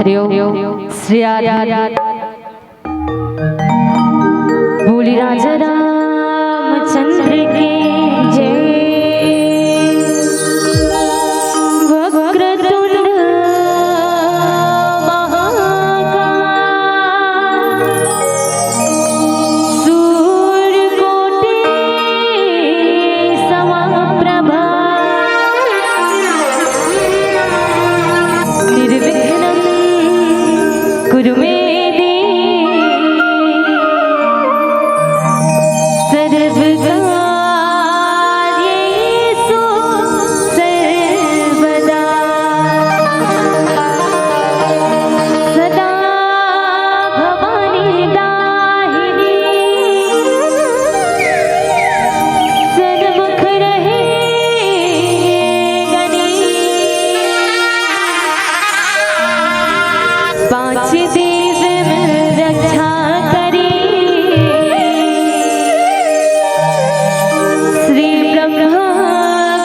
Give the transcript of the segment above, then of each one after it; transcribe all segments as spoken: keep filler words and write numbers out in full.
श्री राधे। बोली राजा रामचंद्र की जय। वक्रतुंड महाकाय सूर्यकोटि समप्रभा। निर्विघ्नं कुरु मे देव सर्वकार्येषु सर्वदा। सदा भवानी दाहिनी सन्मुख रहे गणी। पांच देव रक्षा करे श्री ब्रह्मा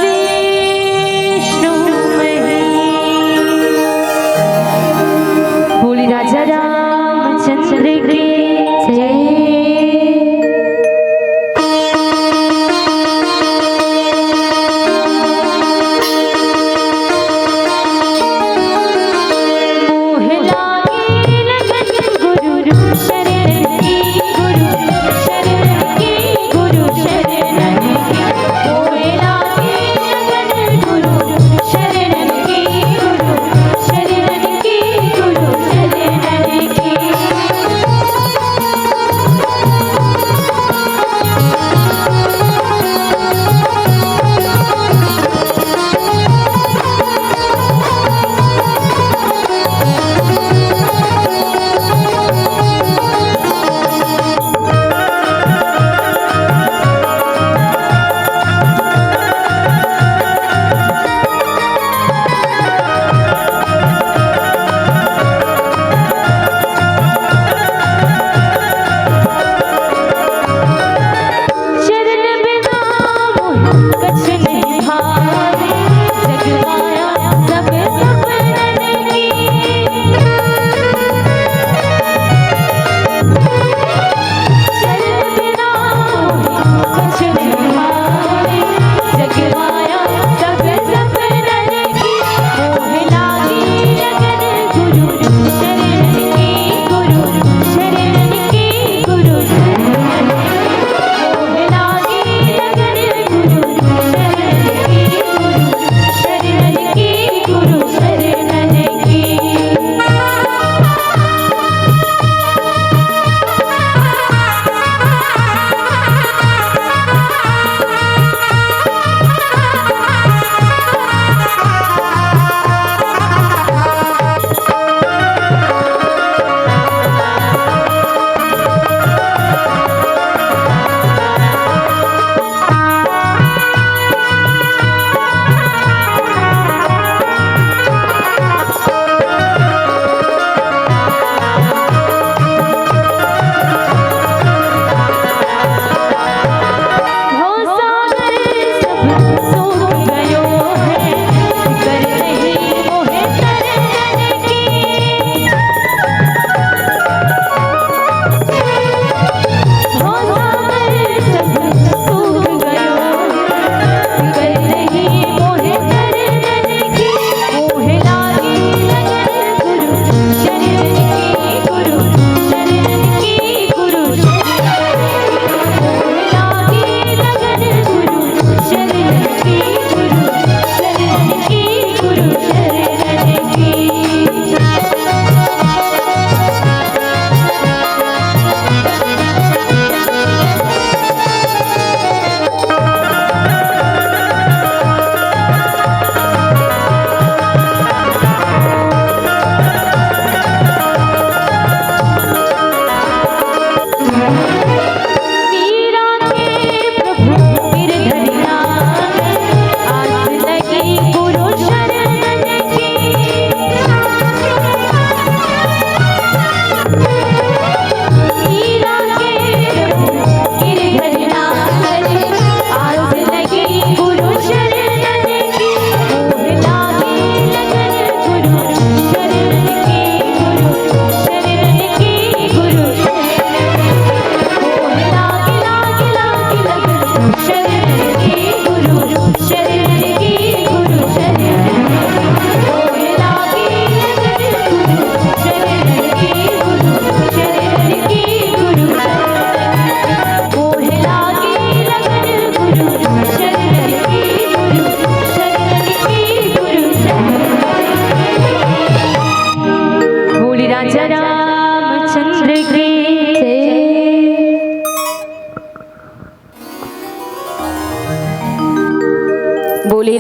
विष्णु महेश। बोली राजा रामचंद्र की जय। मोह लागे लगन गुरु शरण की, गुरु शरण की, गुरु शरण की। मोह लागे लगन गुरु शरण की, गुरु शरण की, गुरु शरण की।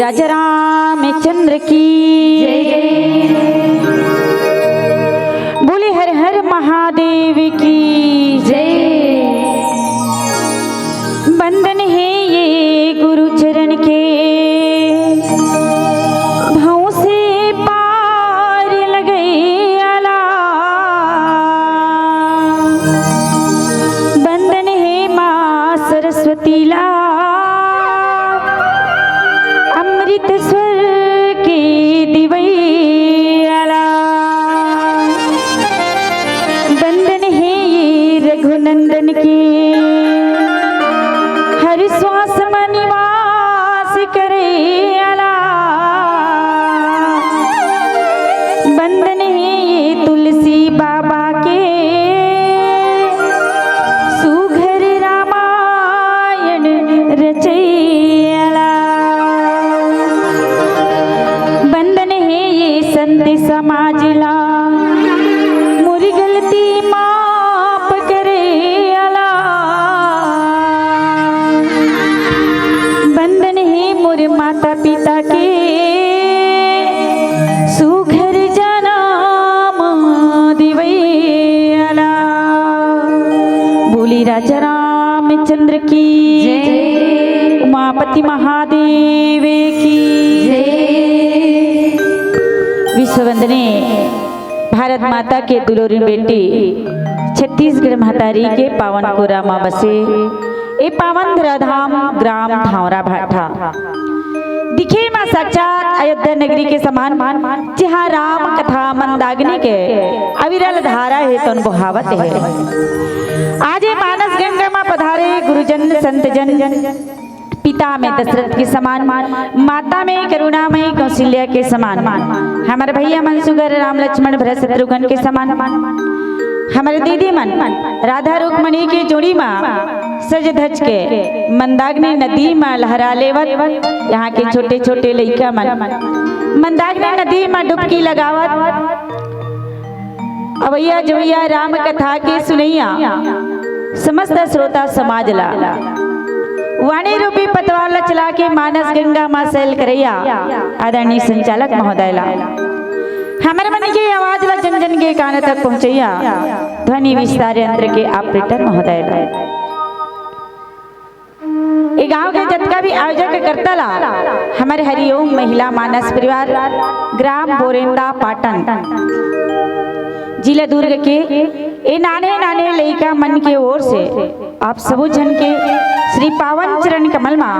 राजा रामचंद्र की जय। बोले हर हर महादेव की जय। बंदन हे ये गुरु चरण के, भव से पार लगई आला। बंदन हे माँ सरस्वती ला, अमृत स्वर के दिवैयाला। बंदन हे ये रघुनंदन के, हर श्वास म निवास करैयाला। बंदन हे ये तुलसी बाबा के, सुघर रामायण रचैयाला। बंदन हे ये संत समाज ला, मोर गलती माफ करैयाला। बंदन हे मोर माता पिता के, सुघर जनम दिवैयाला। बोली राजा रामचंद्र की जय। उमापति महादेव की जय। विश्ववंदने भारत माता के दुलोरी बेटी, छत्तीसगढ़ महतारी के पावन कोरा मा बसे ए पावन धराधाम ग्राम धांवरा भाठा। दिखे मा साक्षात अयोध्या नगरी के समान, जिहाँ राम कथा मंदाकिनी के अविरल धारा हे तोन बोहावत हे। आज ए मानस गंगा मा पधारे गुरुजन संतजन, पिता में दशरथ के समान, माता में करुणामयी कौशल्या के समान, हमर भैया मन सुघर राम लक्ष्मण भरत शत्रुघ्न के समान, हमर दीदी मन राधा रुक्मणी के जोड़ी मा सज धज के मंदाकिनी नदी मा लहरा लेवत, यहाँ के छोटे छोटे लइका मन मंदाकिनी नदी मा डुबकी लगावत, अवैया जवैया राम कथा के सुनैया समस्त श्रोता समाज ला, वाणी रूपी पतवार ला चला के मानस गंगा मा सैल करैया आदरणीय संचालक महोदय ला, हमर मन के आवाज ला जन जन के कान तक पहुँचैया ध्वनि विस्तार यंत्र के ऑपरेटर महोदय ला, ए गांव के जतका भी आयोजक करता ला, हमर हरिओम महिला मानस परिवार, ग्राम बोरेंदा पाटन, जिला दुर्ग के ए नाने नाने लइका मन के ओर से आप सबो झन के श्री पावन चरण कमल मा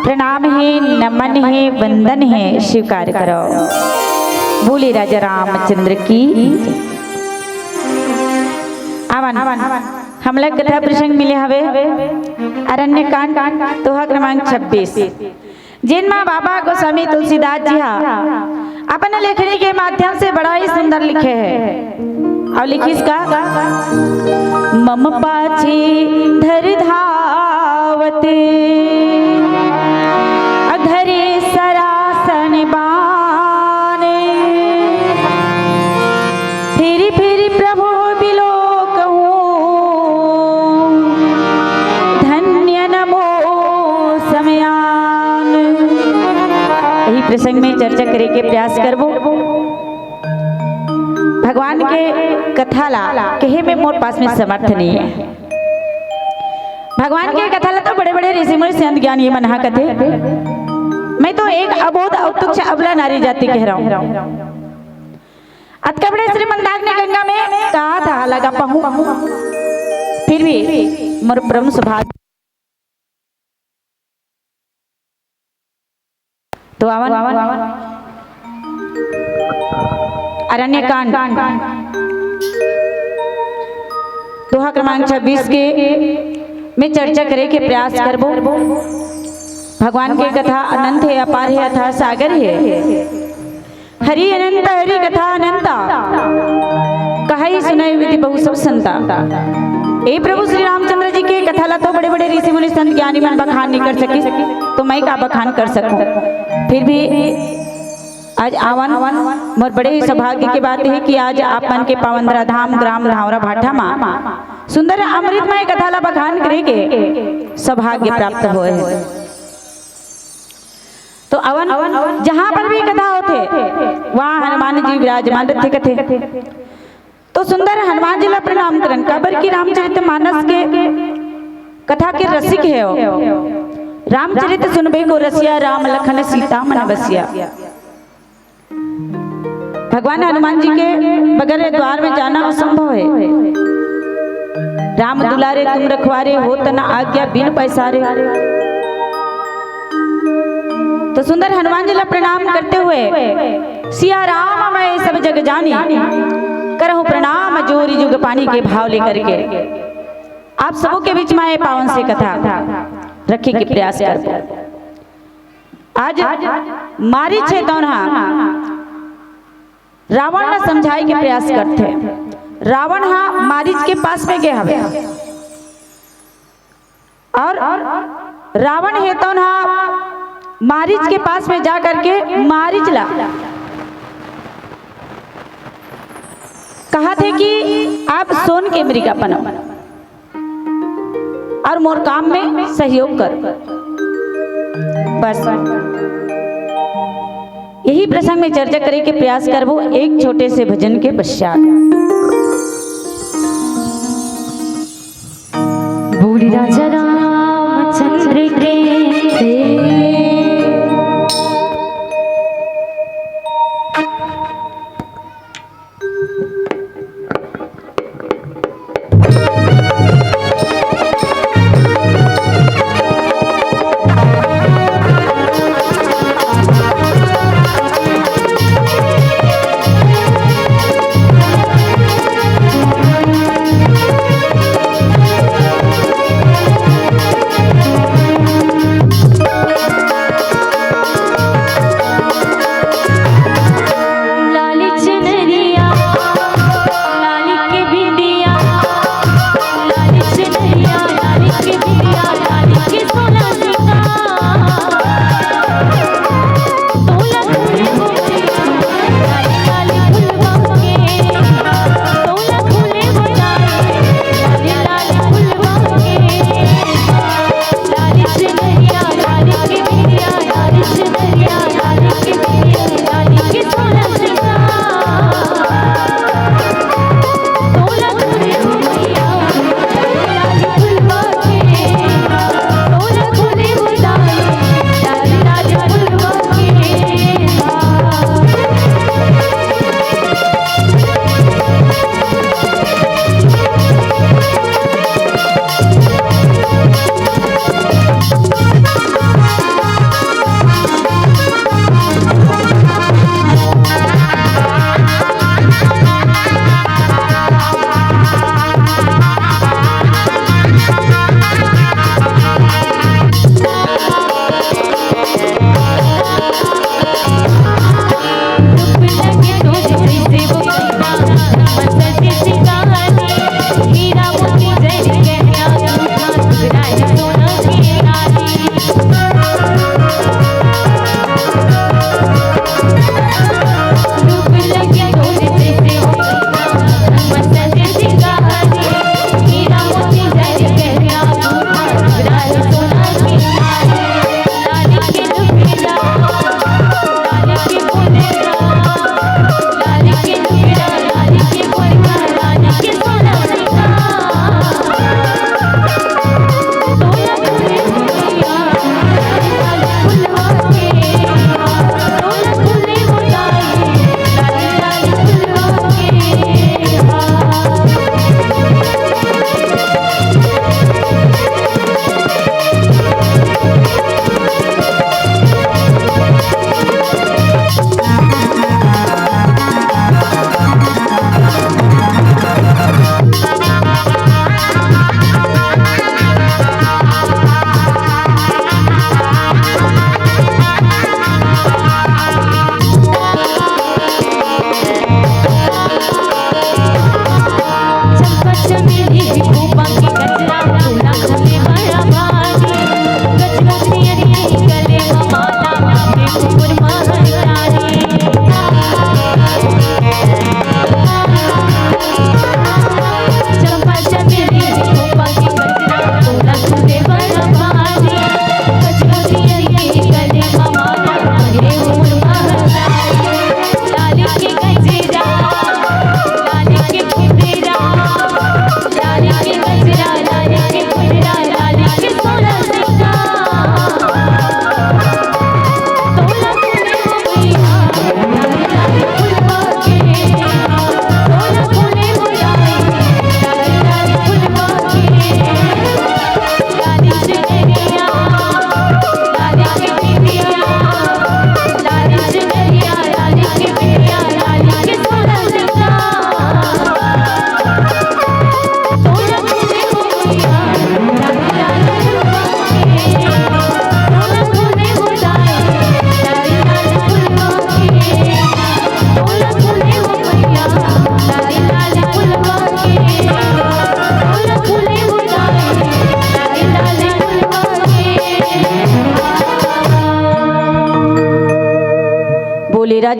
प्रणाम हे, नमन हे, वंदन हे, स्वीकार करो। बोले राजा रामचंद्र की। आवन। हमला कथा प्रसंग मिले हवे अरण्य कांड, दोहा क्रमांक छब्बीस, जेन मा बाबा गोस्वामी तुलसीदास जी हा अपन लेखनी के माध्यम से बड़ा ही सुंदर लिखे हे। अउ लिखिस का, मम पाछे धर धावत, अधरे सरासन बान, फिरि फिरि प्रभु बिलोकहूँ, धन्य न मो समयान। यही प्रसंग में चर्चा करे के प्रयास करबो। भगवान के कथा ला कहे में मोर पास में समर्थ नहीं है। भगवान के कथा ला तो बड़े बड़े ऋषि मुनि संत ज्ञानी मन हा कथे। मैं तो एक अबोध अतुक्ष अबला नारी जाति कह रहा हूँ। अतका बड़े श्री मंदाकिनी गंगा में कहा था लगा पहूं, फिर भी मोर परम सौभाग्य। तो आवन, अरण्य कांड, दोहा क्रमांक छब्बीस के में चर्चा करे के प्रयास करबो। भगवान के कथा अनंत हे, अपार हे, अथाह सागर हे। हरि अनंत, हरि कथा अनंता, कहई सुनई विधि बहु सब संता। ए प्रभु श्री रामचंद्र जी के कथा ला तो बड़े बड़े ऋषि मुनि संत ज्ञानी मन बखान नहीं कर सकिस, तो मैं का बखान कर सकूं। फिर भी आज आवन, मोर बड़े ही सौभाग्य के बात हे कि आज आप मन के पावन धराधाम ग्राम धांवरा भाठा मा सुंदर अमृतमय कथा ला बखान करे के सौभाग्य प्राप्त होए हे। तो अवन, जहां पर भी कथा होथे, वहां हनुमान जी विराजमान रथे कथे। तो सुंदर हनुमान जी ला प्रणाम करन, काबर कि रामचरित मानस के कथा के रसिक हे हो। रामचरित सुनबे को रसिया, राम लखन सीता मन बसिया। भगवान हनुमान जी के बगैर द्वार में जाना असंभव है। राम दुलारे तुम रखवारे, होत न आज्ञा बिनु पैसारे। तो सुंदर हनुमान जी ला प्रणाम करते हुए, सिया राम मैं सब जग जानी, करहूं प्रणाम जोरी जुग पानी के भाव लेकर के आप सबों के बीच में ये पावन से कथा रखे के प्रयास करबो। आज मारीच हे तौन हा रावण ला समझाए के प्रयास करथे। रावण हा मारीच के पास में गे हवे और रावण हे तौन हा मारीच के पास में जा करके मारीच ला कहा थे कि आप सोन के मृगा बनो और मोर काम में सहयोग कर। बस यही प्रसंग में चर्चा करे के प्रयास करबो एक छोटे से भजन के पश्चात। बोल राजा रामचंद्र के।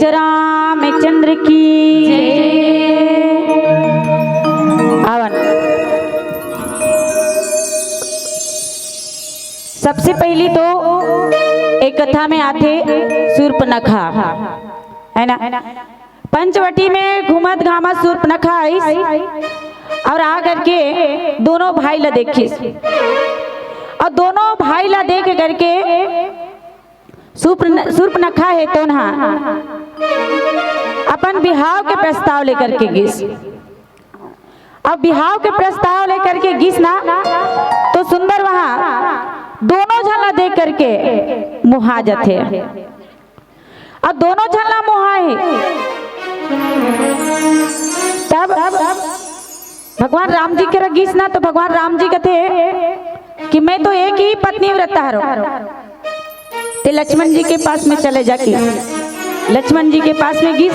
रामचंद्र की जय। आवन। सबसे पहली तो एक कथा में आथे सूर्पनखा, है ना? पंचवटी में घूमत घामत सूर्पनखा आइस और आ करके दोनों भाई ला देखिस और दोनों भाई ला देख करके सूर्पन-, सूर्पनखा हे तोन हा अपन बिहाव के प्रस्ताव लेकर के गिस। अब बिहाव के प्रस्ताव लेकर के गिस ना, तो सुंदर वहाँ दोनों झन ला देख करके मोहा जाथे। अब दोनों झन ला मोहा हे। तब भगवान राम जी के गिस ना, तो भगवान राम जी कथे कि मैं तो एक ही पत्नी व्रता हरो, ते लक्ष्मण जी के पास में चले जाके लक्ष्मण जी के पास में गिस।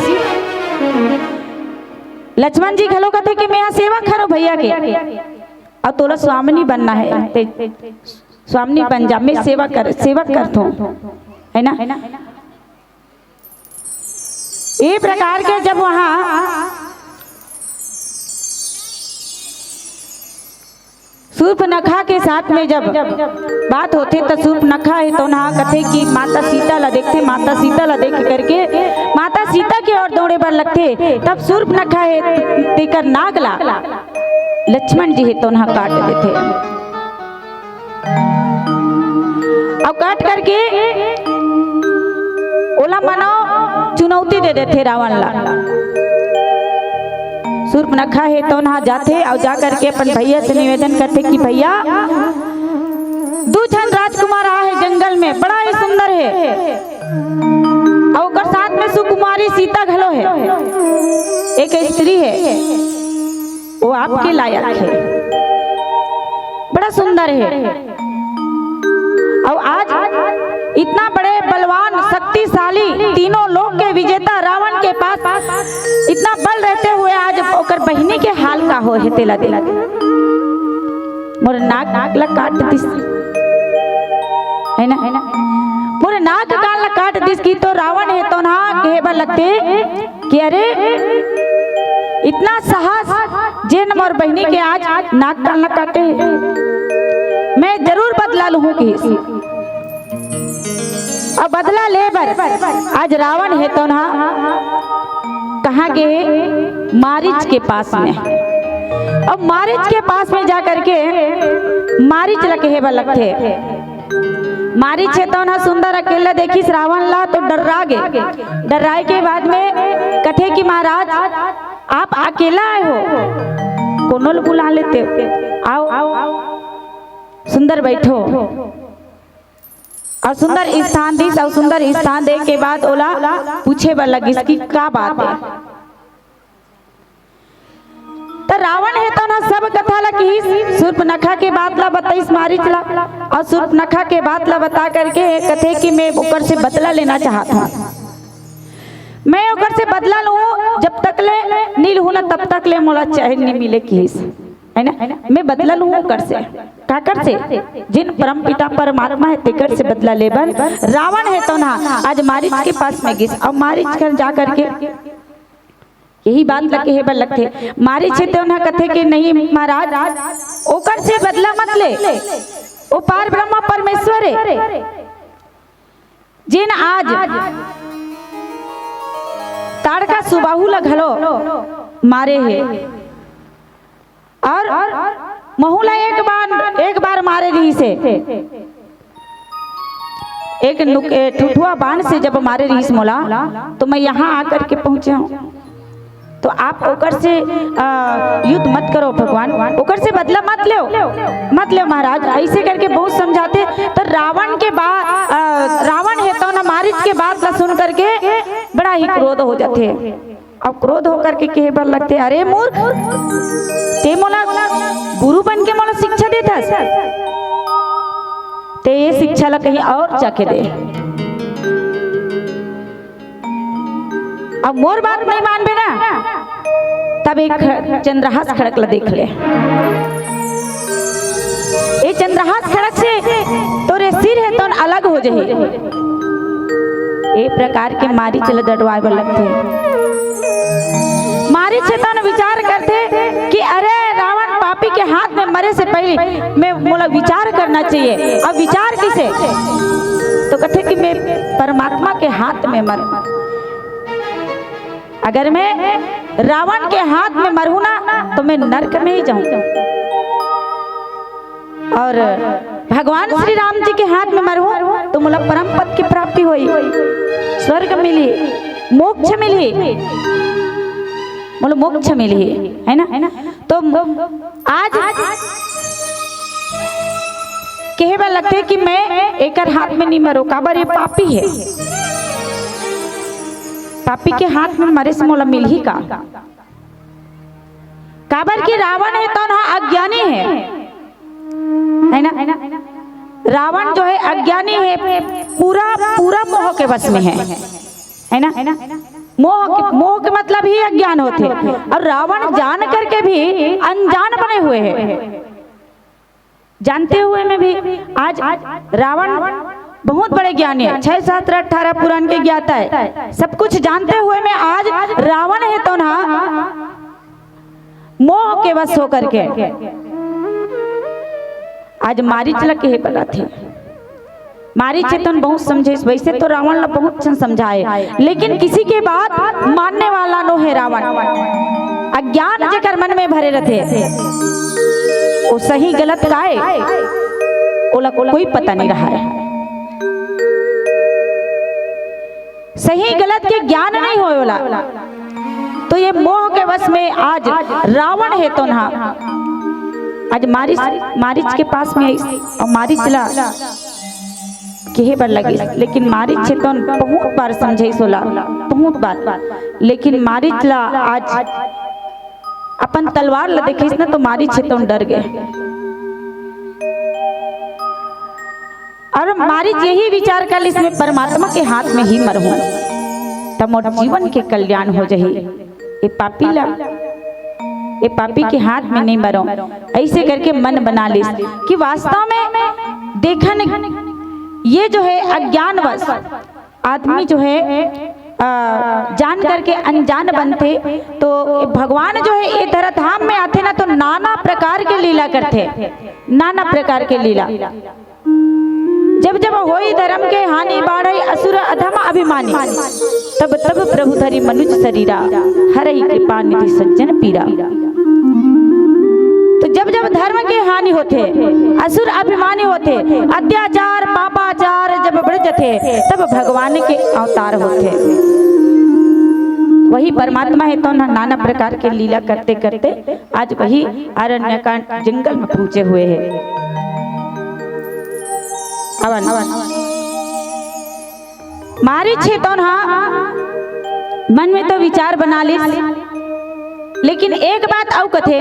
लक्ष्मण जी घलो कथे कि मैं यहाँ सेवक हरो भैया के, और तोला स्वामिनी बनना है, ते स्वामिनी बन जा, मैं सेवा कर, सेवक करथों, है ना? ये प्रकार के जब वहाँ सूर्पनखा के साथ में जब बात होथे, त सूर्पनखा हे तोन हा कथे कि माता सीता ला देखथे, माता सीता ला देख करके माता सीता के ओर दौड़े बर लगथे। तब सूर्पनखा हे तेकर नाक ला लक्ष्मण जी हे तोन हा काट देथे। अउ काट करके ओला मानो चुनौती दे देथे रावण ला। सूर्पनखा हे तोन हा जाथे अउ जा करके अपन भैया से निवेदन करथे कि भैया, दू झन राजकुमार आहे जंगल में, बड़ा ही सुंदर हे, अउ ओकर साथ में सुकुमारी सीता घलो हे, एक स्त्री हे, वो आपके लायक हे, बड़ा सुंदर हे। अउ आज इतना बड़े बलवान, शक्तिशाली, तीनों लोक के विजेता रावण के पास इतना बल रहते हुए आज ओकर बहिनी के हाल का होय हे, तेला दे। मोर नाक ला काट दिस, है ना? मोर नाक कान ला काट दिस कि तो रावण हे तोन हा कहे बर लगथे कि अरे, इतना साहस, जेन मोर बहिनी के आज नाक कान ला काटे हे, मैं जरूर बदला लूहूं कहिस। अब बदला ले बर आज रावण हे तोन हा कहाँ गे हे? मारीच के पास में। अब मारीच के पास में जा करके मारीच ला कहे बर लगथे। मारीच हे तोन हा सुंदर अकेला देखिस रावण ला तो डर्रा गे। डर्राए के बाद में कथे कि महाराज, आप अकेला आए हो, कोनो ल बुला लेते, आओ, सुंदर बैठो। अउ सुंदर स्थान दिस, अउ सुंदर स्थान दे के बाद ओला पूछे बर लगिस कि का बात हे। त रावण हे तोन हा सब कथा ला किहिस, सूर्पनखा के बात ला बताइस मारीच ला, अउ सूर्पनखा के बात ला बता करके कथे कि मैं ओकर से बदला लेना चाहत हूँ। मैं ओकर से बदला लूँ, जब तक ले नी लूँ ना, तब तक ले मोला चैन नी मिले किहिस, है ना? मैं बदला लूँ ओकर से, काकर से? जिन परम पिता परमात्मा हे, तेकर से बदला लेबर रावण हे तोन हा आज मारीच के पास में गिस, अउ मारीच कर जा करके यही बात ला कहे बर लगथे। मारीच हे तोन हा कथे कि नहीं महाराज, ओकर से बदला मत ले, वो पार ब्रह्मा परमेश्वर हे, जेन आज ताड़का सुबाहु ला घलो मारे हे, अउ महू ला एक बार, एक बार मारे रिहिस हे। एक नुक-, ए, ठुठुआ बाण से जब मारे रिहिस मोला, तो मैं यहाँ आकर के पहुँचे हूँ। तो आप ओकर से, अ, युद्ध मत करो भगवान, ओकर से बदला मत लेव, मत लेव महाराज। ऐसे करके बहुत समझाथे। तो रावण के बा-, अ, रावण हे तोन हा मारीच के बात ला सुन करके बड़ा ही क्रोध हो जाथे। अब क्रोध होकर के कहे बर लगथे, "अरे मूर्ख, ते मोला गुरु बन के मोला शिक्षा देथस, ते ये शिक्षा ला कहीं और जाके दे। अब मोर बात नहीं मानबे ना, तब एक ख-, चंद्रहास खड़क ला देख ले। ये चंद्रहास खड़क से तोर सिर हे तोन अलग हो जाही।" ए प्रकार के मारीच ल डडवाए बर लगथे। मारीच हे तौन विचार करथे कि अरे, रावण पापी के हाथ में मरे से पहले मैं, मोला विचार करना चाहिए। अब विचार किसे? तो कथे कि मैं परमात्मा के हाथ में मरूं। अगर मैं रावण के हाथ में मरहूं ना, तो मैं नरक में ही जाऊं। और भगवान श्री राम जी के हाथ में मरहूं, तो मोला परम पद की प्राप्ति होई, स्वर्ग मिली, मोक्ष मिली, मोला मोक्ष मिली, है ना? तो आज कहे बर लगथे कि मैं एकर हाथ में नहीं मरो, काबर ये पापी है। पापी के हाथ में मरे से मोला मिलही का? काबर कि रावण हे तौन हा अज्ञानी है, है ना? रावण जो है अज्ञानी है, पूरा, पूरा मोह के वश में है, है ना? मोह के, मोह के मतलब ही अज्ञान होथे। और रावण जान करके भी अनजान बने हुए हैं। जानते हुए में भी आज रावण बहुत बड़े ज्ञानी है, छह शास्त्र अठारह पुराण के ज्ञाता है, सब कुछ जानते हुए में आज रावण हे तौन हा मोह के वश होकर के आज मारीच ल कहे बर आथे। मारीच हे तौन बहुत समझाइस, वैसे तो रावण ला बहुत झन समझाए, लेकिन किसी के बात मानने वाला नो हे रावण। अज्ञान जेकर मन में भरे रथे, वो सही गलत काय, ओला कोई पता नहीं रहा है। सही गलत के ज्ञान नहीं होय ओला। तो ये मोह के वश में आज रावण हे तौन हा, आज मारीच, मारीच के पास में आइस और मारीच ला कहे बर लगिस, लेकिन मारीच हे तौन बहुत बार समझाइस ओला, बहुत बार, लेकिन मारीच ला आज अपन तलवार ला देखिस ना, तो मारीच हे तौन डर गे। और मारीच यही विचार कर लिस, मैं परमात्मा के हाथ में ही मरहूं, त मोर जीवन के कल्याण हो जाही। ये पापी ला, ये पापी के हाथ में नहीं मरो। ऐसे करके मन बना लिस कि वास्तव में देखन, ये जो है अज्ञानवश आदमी जो है, अ, जान करके अनजान बनथे, तो भगवान जो है ये धराधाम में आथे ना, तो नाना प्रकार के लीला करथे, नाना प्रकार के लीला। जब जब होई धर्म के हानि, बाढ़ई असुर अधम अभिमानी, तब तब प्रभु धरी मनुज शरीरा, हरई कृपा निधि सज्जन पीरा। तो जब जब धर्म के हानि होथे, असुर अभिमानी होथे, अत्याचार पापाचार जब बढ़ जथे, तब भगवान के अवतार होथे। वही परमात्मा हे तौन हा नाना प्रकार के लीला करते करते आज वही अरण्यकांड जंगल में पहुंचे हुए हैं। अवन मारीच हे तौन हा मन में तो विचार बना लिस, लेकिन एक बात अउ कथे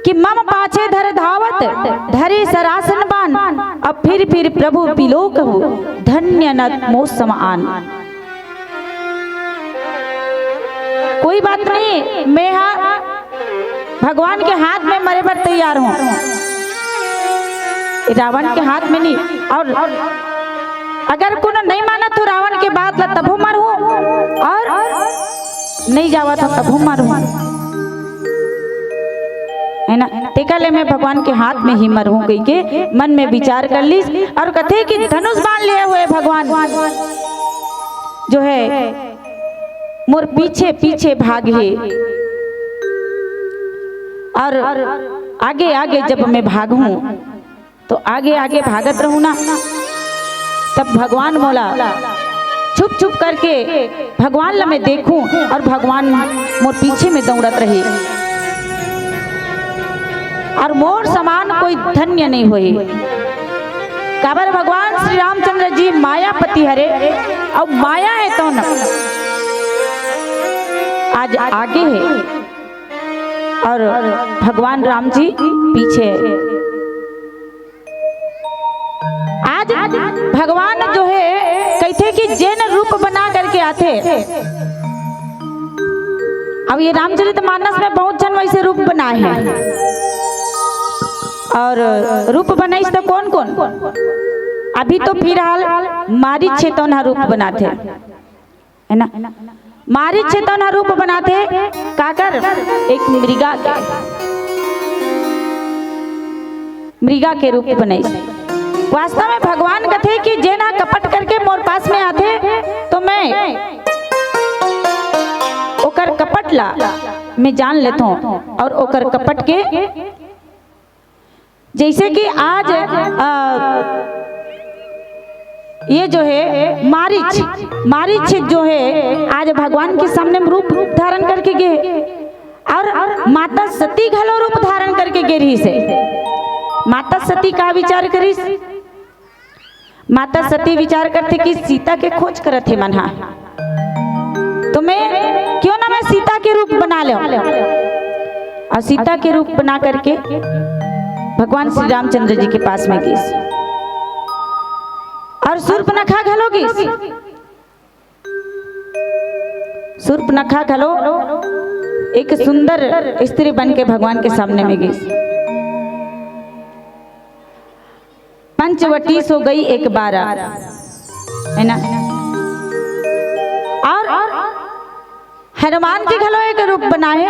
कि मम पाछे धर धावत, धरे सरासन बान, अब फिर फिर प्रभु बिलोकहु, धन्य न मो सम आन। कोई बात नहीं, मैं हा भगवान के हाथ में मरे बर तैयार हूँ, रावण के हाथ में नहीं। और अगर कोनो नहीं मानत हो रावण के बात ला, तभो मरहूँ, और नहीं जावत हो, तभो मरहूँ, है ना? तेकर ले मैं भगवान के हाथ में ही मरहूँ कहिके मन में विचार कर लिस। और कथे कि धनुष बाण लिए हुए भगवान जो है मोर पीछे पीछे भागही, और आगे आगे जब मैं भागहूँ तो आगे आगे भागत रहूँ ना, तब भगवान मोला छुप छुप करके भगवान ला मैं देखूँ और भगवान मोर पीछे में दौड़त रही। और मोर समान कोई धन्य नहीं होही। काबर भगवान श्री रामचंद्र जी मायापति हरे, अउ माया हे तौन आज आगे हे और भगवान राम जी पीछे हे। आज भगवान जो है कहथे कि जेन रूप बना करके आथे। अब ये रामचरित मानस में बहुत झन वैसे रूप बनाए हैं। और रूप बनाइस तो कौन कौन? अभी तो फिलहाल मारीच हे तौन ह रूप बनाथे, है ना? मारीच हे तौन ह रूप बनाथे, काकर? एक मृगा के, मृगा के रूप बनाइस। वास्तव में भगवान कथे कि जेन ह कपट करके मोर पास में आथे, तो मैं ओकर कपट ला मैं जान लेथों और ओकर कपट के, जैसे कि आज, अ, ये जो है मारीच, मारीच जो है आज भगवान के सामने में रूप धारण करके गे, और माता सती घलो रूप धारण करके गे रहिस हे। माता सती का विचार करिस? माता सती विचार करथे कि सीता के खोज करत हे मन हा, तो मैं, क्यों ना मैं सीता के रूप बना लेंव। और सीता के रूप बना करके भगवान श्री रामचंद्र जी के पास में गिस और शूर्पणखा घलो गिस। शूर्पणखा घलो एक सुंदर स्त्री बन के भगवान के सामने में गिस। पंचवटी सो गई एक बार, है ना? और हनुमान जी घलो एक रूप बनाए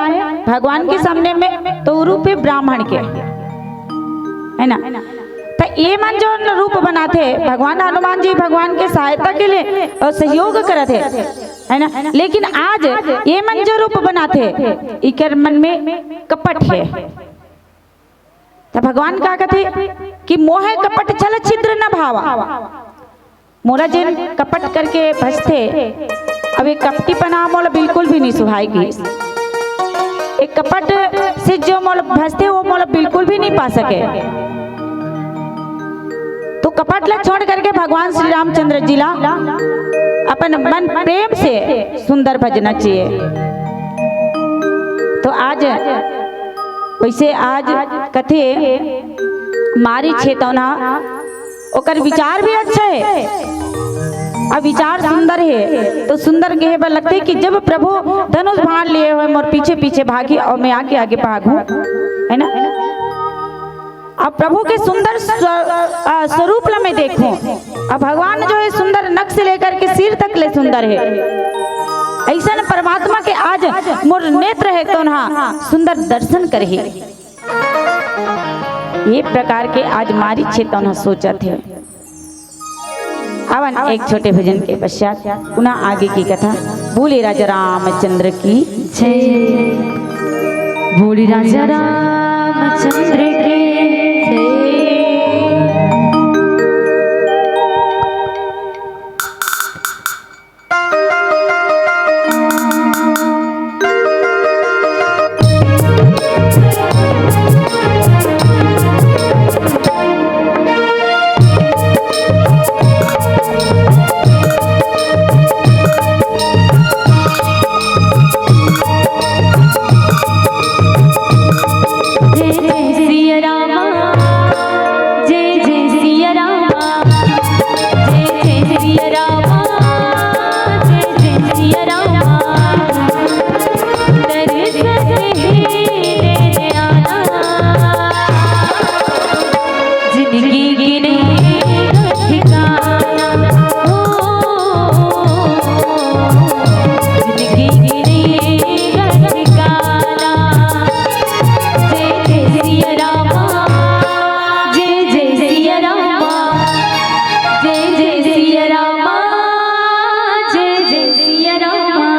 भगवान के सामने में, तो रूप हे ब्राह्मण के, है ना? तो ये मन जो रूप बनाथे, भगवान हनुमान जी भगवान के सहायता के लिए और सहयोग करत हे, है ना? लेकिन आज ये मन जो रूप बनाथे, इकर मन में कपट है। त भगवान का कथे कि मोहे कपट छल छिद्र न भावा। मोला जेन कपट करके भजथे, अब ये कपटीपना मोला बिल्कुल भी नहीं सुहाय कि एक कपट से जो मोला भजथे, वो मोला बिल्कुल भी नहीं पा सके। तो कपट ला छोड़ करके भगवान श्री रामचंद्र जी ला अपन मन प्रेम से सुंदर भजना चाहिए। तो आज वैसे आज कथे मारीच हे तौन ह, ओकर विचार भी अच्छा है, अब विचार सुंदर है, तो सुंदर कहे बर लगथे कि जब प्रभु धनुष बाण लिए हुए मोर पीछे पीछे भागी और मैं आगे आगे भागूं, है ना? अब प्रभु के सुंदर स्व-, अ, स्वरूप ला मैं देखूं। अब भगवान जो है सुंदर नख से लेकर के सिर तक ले सुंदर है। ऐसन परमात्मा के आज मोर नेत्र है तौन ह सुंदर दर्शन करही। ये प्रकार के आज मारीच हे तौन ह सोचत हे। आवन एक छोटे भजन के पश्चात पुनः आगे की कथा। बोले राजा रामचंद्र की जय। बोले राजा रामचंद्र की जय। जय जय सिया रामा, जय जय सिया रामा, जय जय सिया रामा, जय जय सिया रामा। दर्शन ही दे दे आना, जिंदगी की नहीं ठिकाना। ओ, जिंदगी की नहीं ठिकाना। जय जय सिया रामा, जय जय सिया रामा, जय जय सिया रामा, जय जय सिया रामा।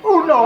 Uno.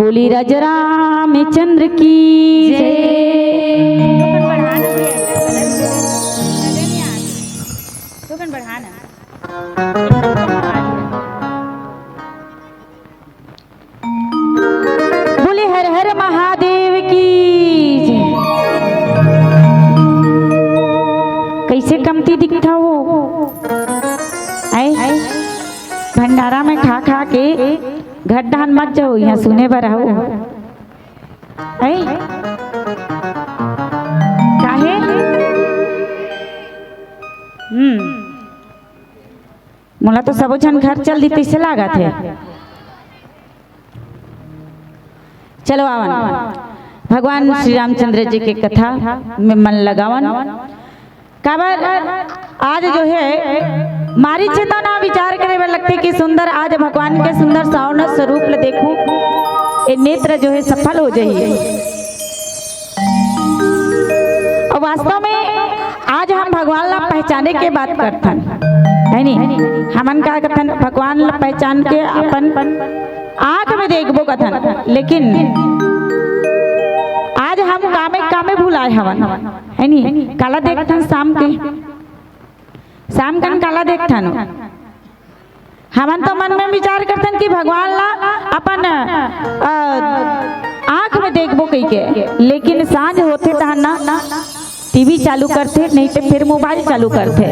बोली राजा रामचंद्र की जय। बोले हर हर महादेव की जय। कैसे कमती दिखता हो? आए? भंडारा में खा खा के घर डाहन मत जाओ, यहाँ सुने बर आओ। आए? काहे? हम्म। मोला तो सबो झन घर चल दी तइसे लागत हे। चलो आवन, भगवान श्री रामचंद्र जी के कथा में मन लगावन। काबर आज जो हे मारीच हे तो ना विचार करे बर लगथे कि सुंदर आज भगवान के सुंदर सावर्ण स्वरूप ल देखूं, ये नेत्र जो हे सफल हो जाही। अउ वास्तव में आज हम भगवान ला पहचाने के बात करथन, है नी? हमन का कथन, भगवान ला पहचान के अपन आँख में देखबो कथन, लेकिन आज हम कामे कामे भुलाए हवन, है नी? काला देखथन शाम के, शाम कन काला देखथन? हमन तो मन में विचार करथन कि भगवान ला अपन, अ, आँख में देखबो कहिके, लेकिन सांझ होथे तहन ना टीवी चालू करथे, नहीं तो फिर मोबाइल चालू करथे,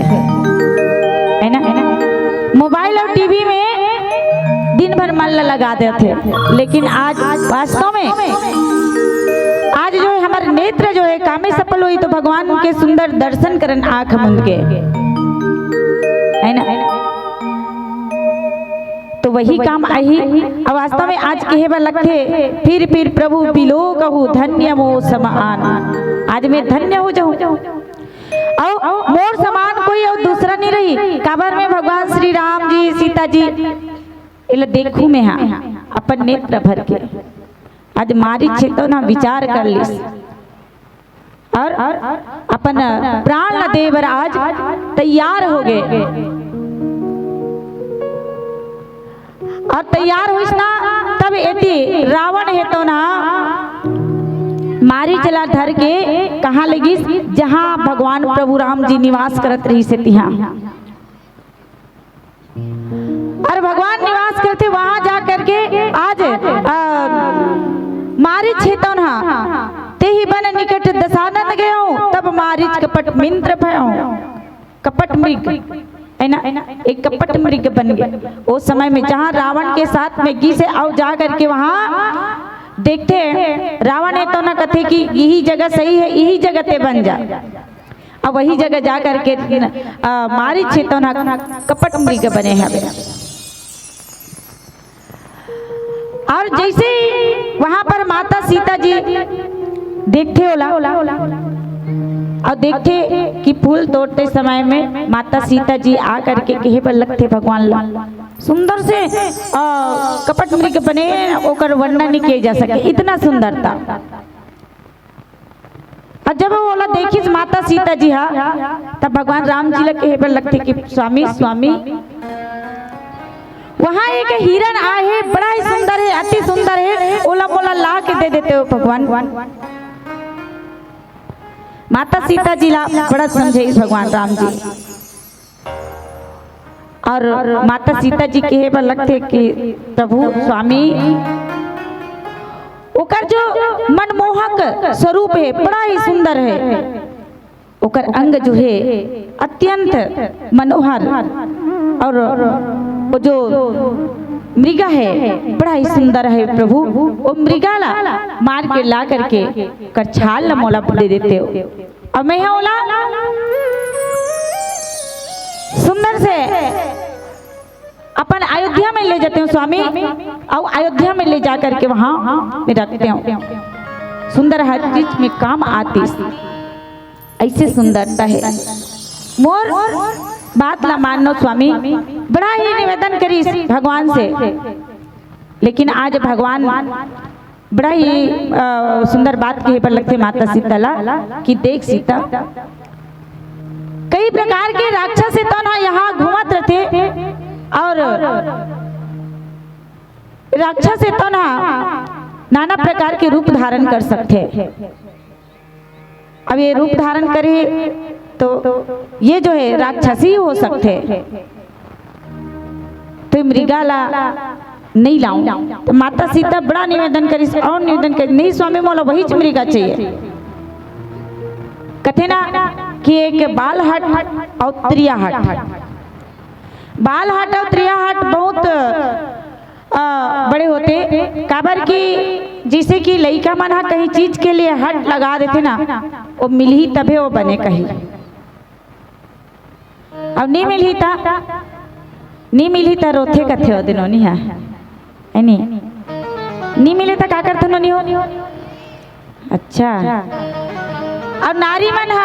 है ना? मोबाइल अउ टीवी में दिन भर मन ला लगा देथे, लेकिन आज वास्तव में आज जो हे हमर नेत्र जो हे कामे सफल होही तो भगवान के सुंदर दर्शन करन आँख मुंद के, है ना? तो वही काम आही। अब वास्तव में आज कहे बर लगथे, फिर फिर प्रभु बिलोकहु धन्य मो समान। आज मैं धन्य हो जाऊं, अउ मोर समान कोई अउ दूसरा नहीं रही। काबर में भगवान श्री राम जी, सीता जी, एला देखूं मैं हा अपन नेत्र भर के। आज मारीच हे तो ना विचार कर लिस। अउ अपन प्राण ला दे बर आज तैयार हो गे। अउ तैयार होइस ना, तब एती रावण हे तो ना मारीच ला धर के कहाँ लेगिस, जहाँ भगवान प्रभु राम जी निवास करत रहिस हे तिहाँ। अउ भगवान निवास करथे, वहां जा करके आज, अ, मारीच हे तौन हा, तेहि बन निकट दसानन गयो, तब मारीच कपट मिंद्र भयो। कपट मृग, है ना, एक कपट मृग बन गए। ओ समय में जहां रावण के साथ में गिस हे, अउ जा करके वहां देखथे, रावण हे तौन हा कथे कि यही जगह सही है, यही जगह ते बन जा। अब वही जगह जा करके, अ, मारीच हे तौन हा कपट मृग बने हवे। अउ जैसे ही वहां पर माता सीता जी देखथे ओला, अउ देखथे कि फूल तोड़ते समय में माता सीता जी आ करके कहे बर लगथे भगवान ला, सुंदर से, अ, कपट मृग बने, ओकर वर्णन नहीं किए जा सके, इतना सुंदरता। अउ जब ओला देखिस माता सीता जी हा, तब भगवान राम जी ला कहे बर लगथे कि स्वामी, स्वामी, वहां एक हिरण आए हे, बड़ा ही सुंदर हे, अति सुंदर हे, ओला मोला ला के दे देते हो भगवान। माता सीता जी ला बड़ा समझाइस भगवान राम जी। अउ माता सीता जी कहे बर लगथे कि प्रभु स्वामी, ओकर जो मनमोहक स्वरूप हे, बड़ा ही सुंदर हे, ओकर अंग जो हे अत्यंत मनोहर, अउ वो जो मृगा हे बड़ा ही सुंदर हे प्रभु, वो मृगा ला मार के ला करके ओकर छाल ला मोला दे देते हो। अउ मैं हा ओला सुंदर से अपन अयोध्या में ले जाते हो स्वामी, अउ अयोध्या में ले जा करके वहां में रखते हो। सुंदर हर चीज में काम आतीस, ऐसे सुंदरता हे। मोर बात ला मानो स्वामी, बड़ा ही निवेदन करिस भगवान से, लेकिन आज भगवान बड़ा ही, अ, सुंदर बात कहे बर लगथे माता सीता ला कि देख सीता, कई प्रकार के राक्षस हे तौन ह यहाँ घूमत रथे अउ राक्षस हे तौन ह नाना प्रकार के रूप धारण कर सकथे। अब ये रूप धारण करे तो ये जो है राक्षसी हो सकथे, तो मृगा ला नहीं लाऊं। तो माता सीता बड़ा निवेदन करिस अउ निवेदन करिस, "नहीं स्वामी, मोला वहीच मृगा चाहिए।" कथे ना कि एक बाल हट अउ त्रिया हट। बाल हट अउ त्रिया हट बहुत, अ, बड़े होथे, काबर कि जैसे कि लइका मन ह कहीं चीज के लिए हट लगा देथे ना, वो मिलही तभे वो बने कही। अउ नी मिलही त, नी मिलही त रोथे कथे ओ दिन ओनी ह, है नी? नी मिले त का करथे नोनी हो? अच्छा, अउ नारी मन ह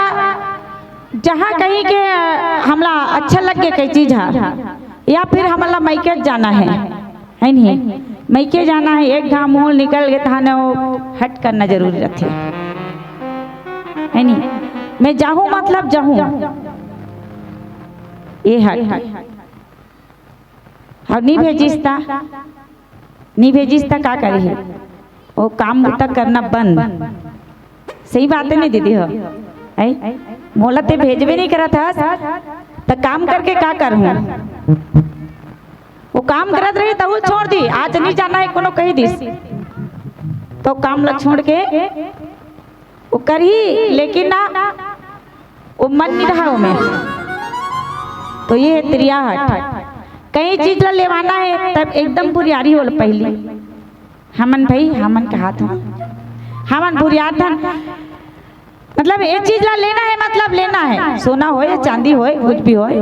जहाँ कहीं के, अ, हमला अच्छा लग गे कई चीज ह, या फिर हमला मायके जाना है, है नहीं? मायके जाना है, एक घाव मोल निकल गे तहाने वो हट करना जरूरी रथे, है नहीं? मैं जाहूँ मतलब जाहूँ, ये हट। अउ नी भेजिस त, नी भेजिस त का करही? वो काम बुता करना बंद। सही बात है नहीं दीदी हो? है? मोला ते भेजबे नहीं करत हस, त काम करके का करहूँ? वो काम करत रही तब वो छोड़ दी, आज नहीं जाना है कोनो कही दिस, तो काम ला छोड़ के वो करही, लेकिन ना, वो मन नहीं रहा ओमे। तो ये है त्रिया हट। कहीं चीज ला लेवाना है तब एकदम बुरियारी होल पहली। हमन भाई, हमन कहा था, हमन बुरियार था, मतलब ये चीज ला लेना है, मतलब लेना है, सोना होय या चांदी होय, कुछ भी होय,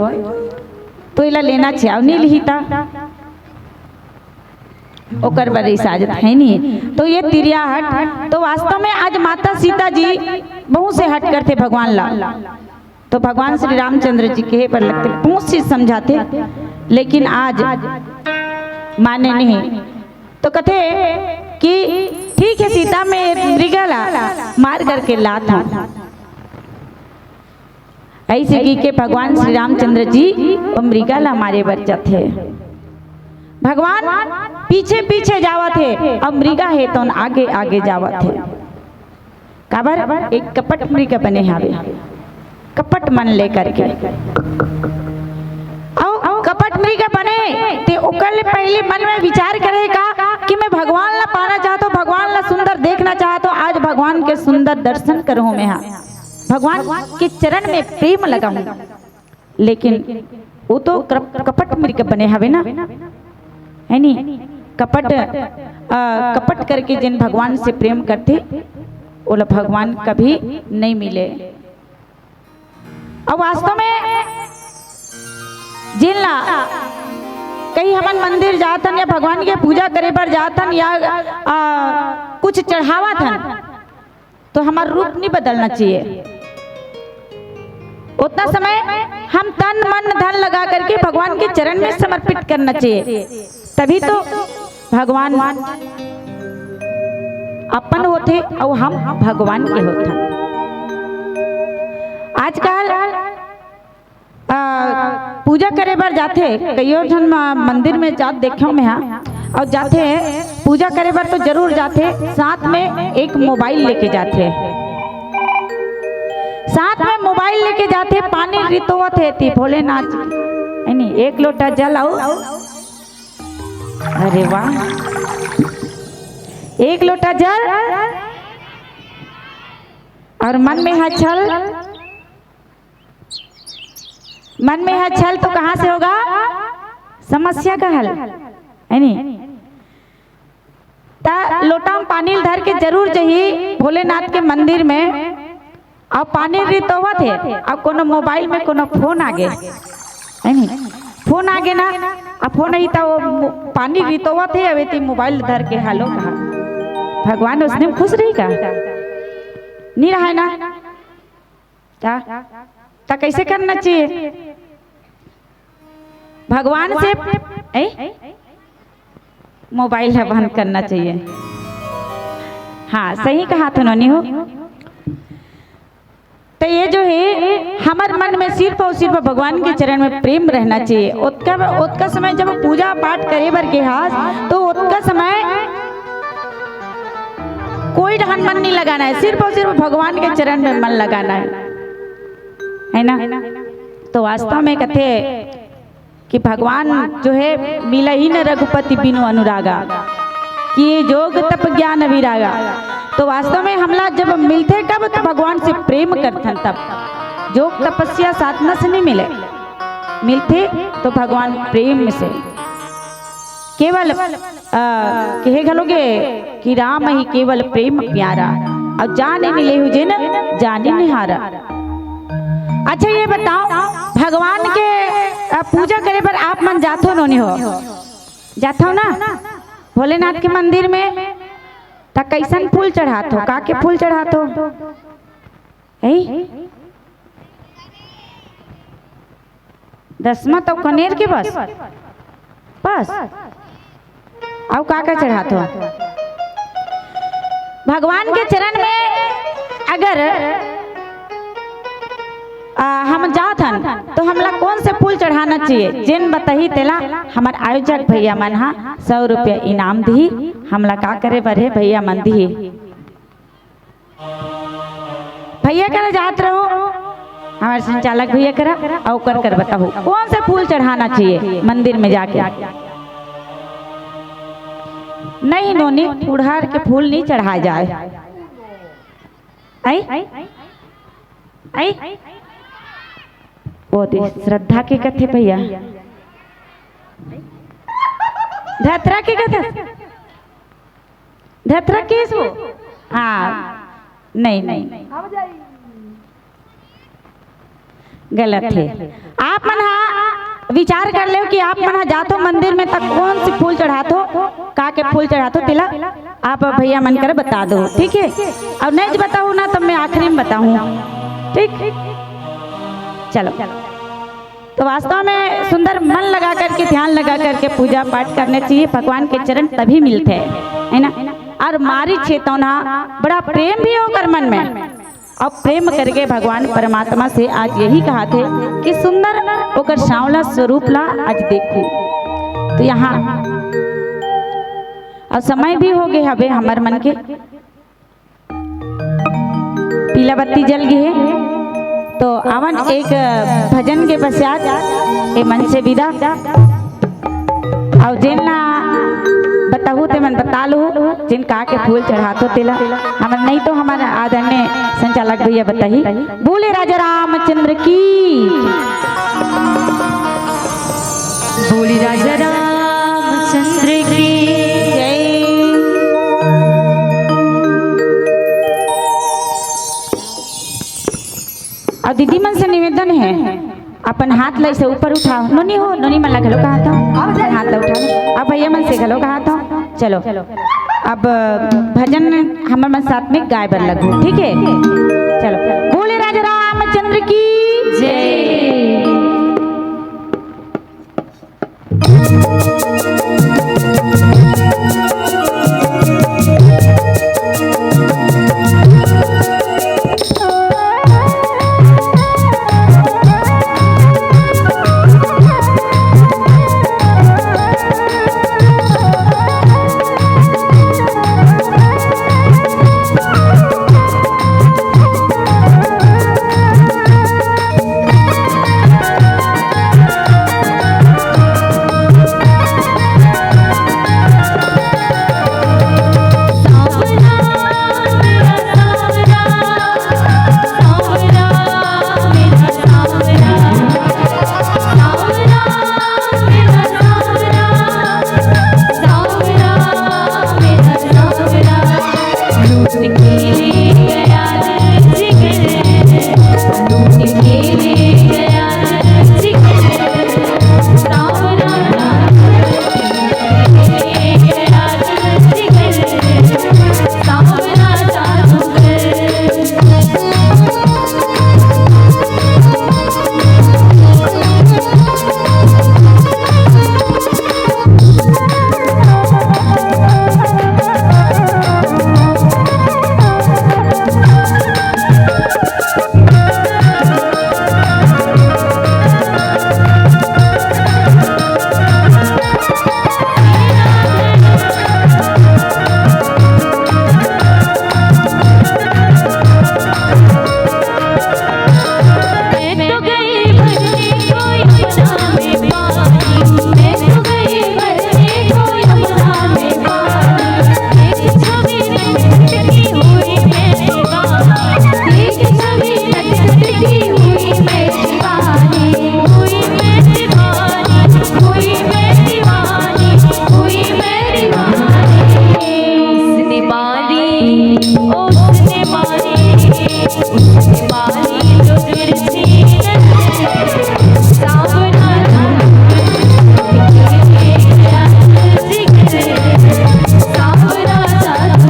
तो इला लेना चाहिए, अउ नहीं लिही ता ओकर बर रिसाजत है नहीं। तो ये तिरिया हट, तो वास्तव में आज माता सीता जी बहुत से हट करथे भगवान ला। तो भगवान श्री रामचंद्र जी कहे बर लगथे, बहुत चीज समझाथे, लेकिन आज माने नहीं। तो कथे कि ठीक है सीता, मैं मृगा ला मार करके लात हूँ। ऐसे की के भगवान श्री रामचंद्र जी वो मृगा ला मारे बर जाथे। भगवान पीछे पीछे जावत हे, अब मृगा हे तौन आगे आगे जावत हे। काबर? एक कपट मृग बने हावे, कपट मन लेकर के। अउ कपट मृग बने ते ओकर ले पहले मन में विचार करे का कि मैं भगवान ला पाना चाहत हूँ, भगवान ला सुंदर देखना चाहत हूँ, आज भगवान के सुंदर दर्शन करूँ मैं, हाँ, भगवान के चरण में प्रेम लगाऊं। लेकिन वो तो कप-, कपट मृग बने हवे ना, है नी? कपट, आ, कपट करके जिन भगवान से प्रेम करथे, ओला भगवान कभी नहीं मिले। अब वास्तव में जिन ला कहीं हमन मंदिर जाथन या भगवान के पूजा करे बर जाथन या, आ, कुछ चढ़ावत हन, तो हमारा रूप नहीं बदलना चाहिए। उतना समय हम तन मन धन लगा करके भगवान के चरण में समर्पित करना चाहिए, तभी तो भगवान अपन होथे अउ हम भगवान के होथन। आजकल आ, पूजा करे बर जाथे, कइयो झन म-, मंदिर में जात देखेंव मैं हा, अउ जाथे पूजा करे बर तो जरूर जाथे, साथ में एक मोबाइल लेके जाथे, साथ में मोबाइल लेके जाथे, पानी रितोवत हे ती भोलेनाथ जी, है नी, एक लोटा जल अउ, अरे वाह, एक लोटा जल अउ मन में हा छल, मन में है छल तो कहाँ से होगा समस्या का हल, है नी? त लोटा में पानी ल धर के जरूर जही भोलेनाथ के मंदिर में, अउ पानी रितोवत हे, अउ कोनो मोबाइल में कोनो फोन आगे, है नी? फोन आगे ना, अब हो नहीं त वो मो-, पानी रितोवत हे, अबे ती मोबाइल धर के हेलो कहा। भगवान उसने खुश रही का? नहीं रहा है ना? ता, ता कैसे करना चाहिए? भगवान से, ए? मोबाइल ह बंद करना चाहिए। हाँ, सही कहा था नोनी हो। तो ये जो है, हमर मन में सिर्फ और सिर्फ भगवान के चरण में प्रेम रहना चाहिए। ओतका, ओतका समय जब पूजा पाठ करे बर गे हास, तो ओतका समय कोई ढंग मन नहीं लगाना है, सिर्फ और सिर्फ भगवान के चरण में मन लगाना है, है ना? तो वास्तव में कथे कि भगवान जो है, "मिलही न रघुपति बिनु अनुरागा, किए जोग तप ज्ञान विरागा।" तो वास्तव में हमला जब मिलथे कब, तो भगवान से प्रेम करथन तब। जोग तपस्या साधना से नहीं मिले, मिलथे तो भगवान प्रेम से। केवल, अ, कहे घलो गे कि राम ही केवल प्रेम प्यारा, अउ जाने मिले हु जिन जाने निहारा। अच्छा, ये बताओ, भगवान के, अ, पूजा करे बर आप मन जाथो नोनी हो? जाथो ना भोलेनाथ के मंदिर में? त कैसन फूल चढ़ाथो? का के फूल चढ़ाथो? है? दसमा तो कनेर के बस, बस। अउ का का चढ़ाथो? भगवान के चरण में अगर, आ, हम जात हन, तो हमला कौन से फूल चढ़ाना चाहिए? जेन बताही तेला हमर आयोजक भैया मन हा सौ रुपया इनाम दिही। हमला का करे बर हे भैया मन दिही। भैया करा जात रहो, हमर संचालक भैया करा, अउ ओकर कर बताहू कौन से फूल चढ़ाना चाहिए मंदिर में जाके। नहीं नोनी, फुड़हर के फूल नहीं चढ़ाए जाए। आई? आई? वो दे श्रद्धा के कथे भैया, धतरा के कथे, धतरा के सो। हाँ, नहीं, नहीं, गलत है। आप मन हा विचार कर लेव कि आप मन हा जाथो मंदिर में, तक कौन से फूल चढ़ाथो, का के फूल चढ़ाथो, तेला आप भैया मन कर बता दो, ठीक है? अउ नहीं बताहू ना, तब मैं आखिरी में बताहूँ, ठीक? चलो, तो वास्तव में सुंदर मन लगा करके, ध्यान लगा करके पूजा पाठ करने चाहिए, भगवान के चरण तभी मिलते हैं, है ना? अउ मारी चेतना, बड़ा प्रेम भी होकर मन में, अउ प्रेम करके भगवान परमात्मा से आज यही कहा थे कि सुंदर ओकर सांवला स्वरूप ला आज देखू। तो यहाँ अउ समय भी हो गए हवे हमर मन के, पीला बत्ती जल गए हे, तो आवन एक भजन के पश्चात ए मंच से विदा। अउ जेन ला बताहू ते मन बता लू, जेन का के फूल चढ़ाथो तेला। हमर नहीं तो हमर आदरणीय संचालक भैया बताही। बोले राजा रामचंद्र की, बोले राजा रामचंद्र की जय। अउ दीदी मन से निवेदन है, अपन हाथ ला ऐसे ऊपर उठाओ। नोनी हो, नोनी मन ला घलो कहा था, अपन हाथ ला उठाओ। अब भैया मन से घलो कहा था। चलो, अब भजन हमर मन साथ में गाए बर लगू, ठीक है? चलो, बोले राजा रामचंद्र की जय। उसने मारी, उसने मारी जो दिल थी नजर। सांवरा था तू, सांवरा था तू।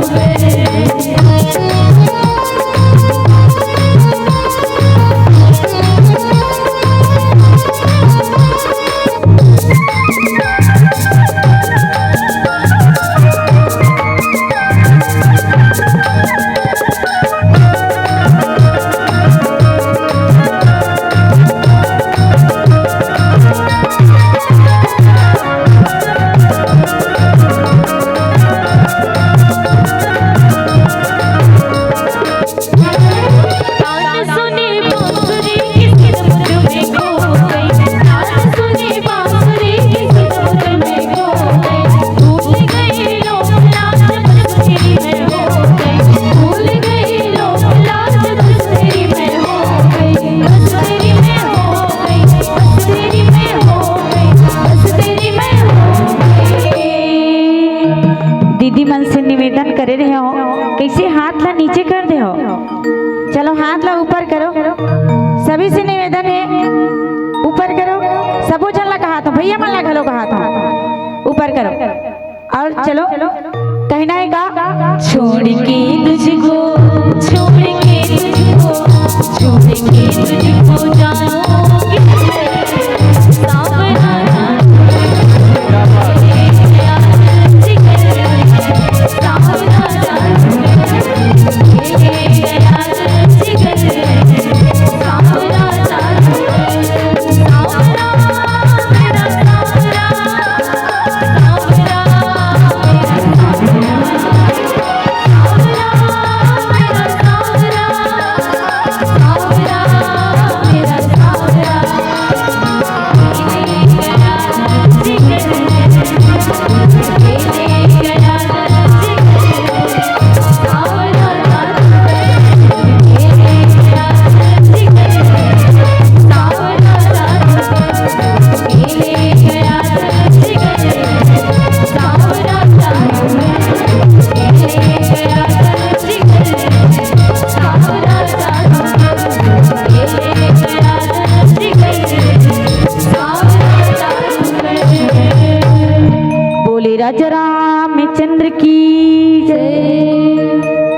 दीदी मन से निवेदन करे रहे हो, कइसे हाथ ला नीचे कर दे हो। चलो, हाथ ला ऊपर करो, सभी से निवेदन हे, ऊपर करो। सबो झन ला कहात हो, भैया मन ला घलो कहात हो, ऊपर करो। अउ चलो, कहना हे का? छोड़ के